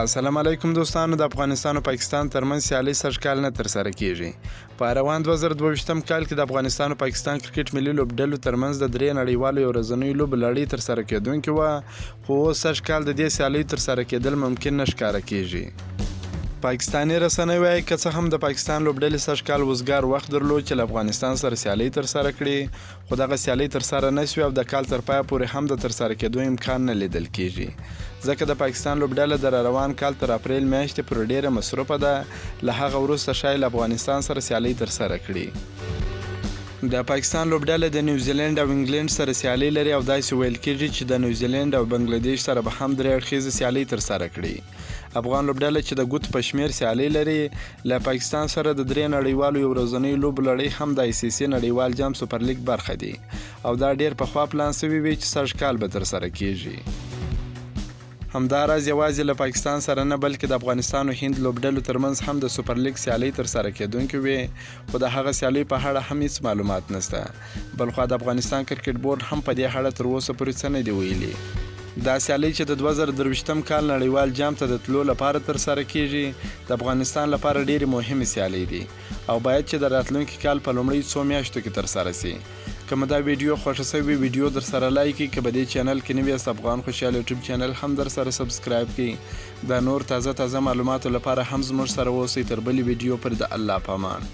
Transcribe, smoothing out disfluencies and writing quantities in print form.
السلام علیکم دوستانو، د افغانستان او پاکستان ترمنځ سیالي سږ کال نه ترسره کیږي. په روان 2022 کال کې د افغانستان او پاکستان کرکټ ملي لوبډلو ترمنځ د درې نړیوالو یو ورځنیو لوبو لړۍ ترسره کېدونکې وه، خو اوس سږ کال د دې سیالیو ترسره کېدل ممکن نه ښکاره کیږي. پاکستاني رسنۍ وايي، که څه هم د پاکستان لوبډلې سږ کال وزګار وخت درلود چې له افغانستان سره سیالۍ ترسره کړي، خو دغه سیالۍ ترسره نه شوې او د کال تر پایه پورې هم د ترسره کېدو امکان نه لیدل کېږي، ځکه د پاکستان لوبډله د راروان کال تر اپریل میاشتې پورې ډېره مصروفه ده، له هغه وروسته ښايي له افغانستان سره سیالۍ ترسره کړي. د پاکستان لوبډله د نیوزیلینډ او انګلینډ سره سیالۍ لري او داسې ویل کېږي چې د نیوزیلینډ او بنګله دېش سره به هم درې اړخیزې سیالۍ ترسره کړي. افغان لوبډله چې د ګوتو په شمېر سیالۍ لري، له پاکستان سره د درې نړیوالو یو ورځنیو لوبو لړۍ هم د آی سي سي نړیوال جام سوپر لیګ برخه دي او دا ډېر پخوا پلان شوي وي چې سږ کال به ترسره کېږي. همداراز یوازې له پاکستان سره نه، بلکې د افغانستان او هند لوبډلو ترمنځ هم د سوپر لیګ سیالۍ ترسره کېدونکې وې، خو د هغه سیالیو په اړه هم هیڅ معلومات نشته. بلخوا د افغانستان کرکټ بورډ هم په دې اړه تر اوسه پورې څه نه دي ویلي. دا سیالۍ چې د 2023 کال نړیوال جام ته د تلو لپاره ترسره کېږي، د افغانستان لپاره ډېرې مهمې سیالۍ دي او باید چې د راتلونکي کال په لومړیو څو میاشتو کې ترسره شي. که مو دا ویډیو خوښه شوې، ویډیو درسره لایک کړئ، که په دې چینل کې نوي یاست، افغان خوشحال یوټیوب چینل هم درسره سبسکرایب کړئ. د نور تازه تازه معلوماتو لپاره هم زموږ سره اوسئ. تر بلې ویډیو پورې د الله په امان.